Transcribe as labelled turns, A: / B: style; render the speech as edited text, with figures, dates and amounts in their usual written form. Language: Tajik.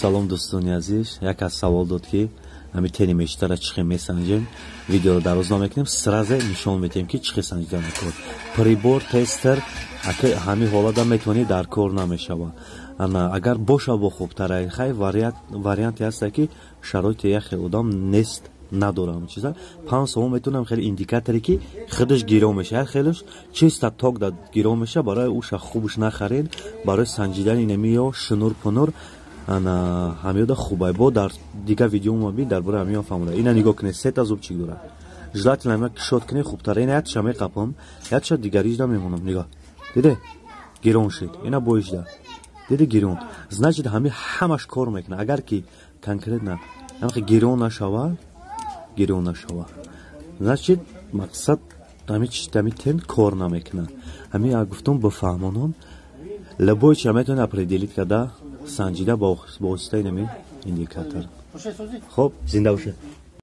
A: Салом, дӯстони азиз. Як аз савол дод, ки ҳами тени мечтара чӣ хел месанҷем. Видеоро дароз намекунем, сразу нишон медиҳем, ки чӣ хел санҷида мекор. Прибор тестер ҳами ҳолата метавонӣ дар кор намешава. Ана агар боша, бо хубтара. Хай, варианте ҳаста, ки шароити яхе одам нест, надорам чиза. 5 сомон метавонам хеле индикаторе, ки худаш гиро меша, хелеш чиста ток да гиро меша. Барои уша хубш нахаред. Барои санҷидани намиё шунур пунур ана ҳамёда хубай. Бо дар дигар видео ма би дар бораи ҳамиён фаҳмода. Ина нигоҳ кунед, сета зубчик дорад. Желательно ҳама кишод кунед, хубтара. Ина якша меқапам, якша дигарижда мемонам. Нигоҳ, диде, гирон шид. Ина боижда, диде, гирон. Значит, ҳами ҳамаш кор мекунад. Агар ки конкретно ҳамихе гирон нашава, гирон нашава, значит, мақсад ҳами тен кор намекунад. Ҳами гуфтум, бифаҳмонам. Любой чиа метавонед определить карда, санҷида бо воситаи нами индикатор. Хоб, зинда боша.